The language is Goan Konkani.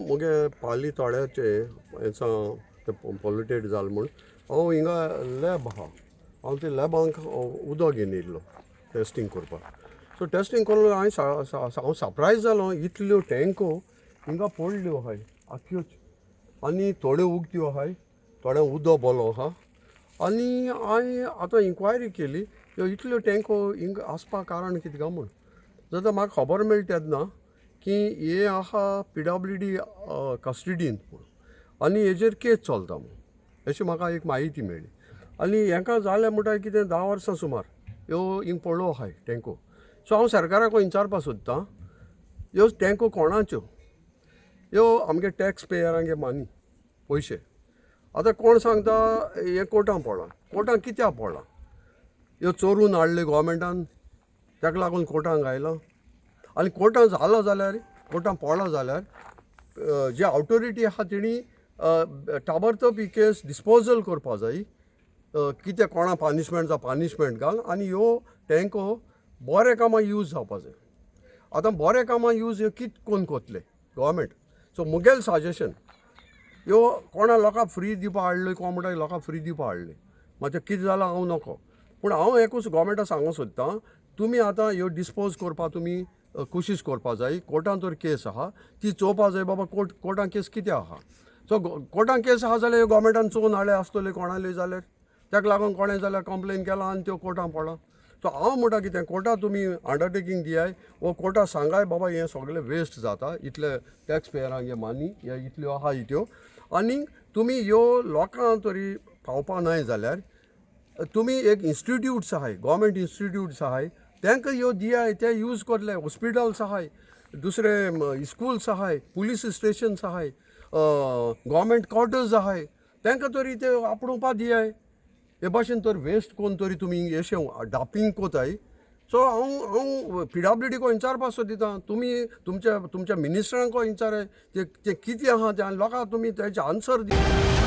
मुगे पाली तळ्याचे हेचा ते पोल्युटेड जालें म्हूण हांव हिंगा लॅब आहा, हांव ते लॅबांक उदक घेवन येयल्लो टेस्टींग करपाक. सो टेस्टींग करून हांवें हांव सरप्रायज जालो, इतल्यो टँको हिंगा पडल्यो आहाय आख्योच आनी थोड्यो उगत्यो आहाय, थोड्यो उदक बोलो आहा. आनी हांवें आतां इन्क्वायरी केली ह्यो इतल्यो टँको हिंगा आसपा कारण कितें काय म्हूण, जाल्यार म्हाका खबर मेळटा तेन्ना की हे आहा पीडब्ल्यूडी कस्टडीन म्हूण आनी हेजेर केस चलता म्हूण अशी म्हाका एक म्हायती मेळ्ळी. आनी हेंका जालें म्हणटा कितें 10 वर्सां सुमार ह्यो हिंग पडलो आहाय टँको. सो हांव सरकाराक विचारपा सोदतां, ह्यो टँको कोणाच्यो? ह्यो आमगे टॅक्स पेयरांगे मानी पयशे. आतां कोण सांगता हें कोर्टान पडलां, कोर्टान कित्याक पडलां? ह्यो चोरून हाडले गोवोरमेंटान, ताका लागून कोर्टान घायलां. आनी कोर्टान जालो जाल्यार, कोर्टान पडलो जाल्यार जे ऑथोरिटी आहा तेणी ताबडतोब ही केस डिस्पोजल करपा जाय. कितें कोणा पानिशमेंट जावं पानिशमेंट घाल आनी ह्यो टँको बऱ्या कामां यूज जावपा जाय. आतां बऱ्या कामां यूज ह्यो कित कोन्न कोतले गोवोरमेंट. सो मुगेल सजेशन, ह्यो कोणा लोकांक फ्री दिवपा हाडल्यो, कोण म्हणटा लोकांक फ्री दिवपा हाडली, मागीर कितें जालां हांव नको, पूण हांव एकूच गोवोरमेंटाक सांगूंक सोदतां, तुमी आतां ह्यो डिस्पोज करपा तुमी कोशिश करपा जाय. कोर्टान तर केस आहा ती चोवपा जाय, बाबा कोर्टान केस कित्याक आहा. सो कोर्टान केस आहा जाल्यार ह्यो गोवोरमेंटान चोवन हाडले आसतले कोणाले जाल्यार, ताका लागून कोणें जाल्यार कंप्लेन केला आनी त्यो कोर्टान पडला. सो हांव म्हणटा कितें, कोर्टा तुमी अंडरटेकींग दियाय वो कोर्टा सांगाय बाबा हें सगळें वेस्ट जाता, इतले टॅक्स पेयरांक हे मानी हे इतल्यो आहा त्यो, आनी तुमी ह्यो लोकांक तरी पावपा नाय जाल्यार तुमी एक इन्स्टिट्यूट्स आहाय, गोवोरमेंट इन्स्टिट्यूट्स आहाय, तांकां ह्यो दियाय, ते यूज करले. हॉस्पिटल्स आहाय, दुसरे स्कुल्स आहाय, पुलीस स्टेशन्स आहाय, गोवोरमेंट क्वॉर्टर्स आहाय, तांकां तरी ते आपणोवपा दियाय. हे भाशेन तर वेस्ट कोन्न तरी तुमी अशें डांपींग कोताय. सो हांव पीडब्ल्यूडीको विचारपा सोदिता, तुमी तुमच्या तुमच्या मिनिस्टरांको विचाराय ते ते कितें आहा तें आनी लोकांक तुमी तेजे आन्सर दी.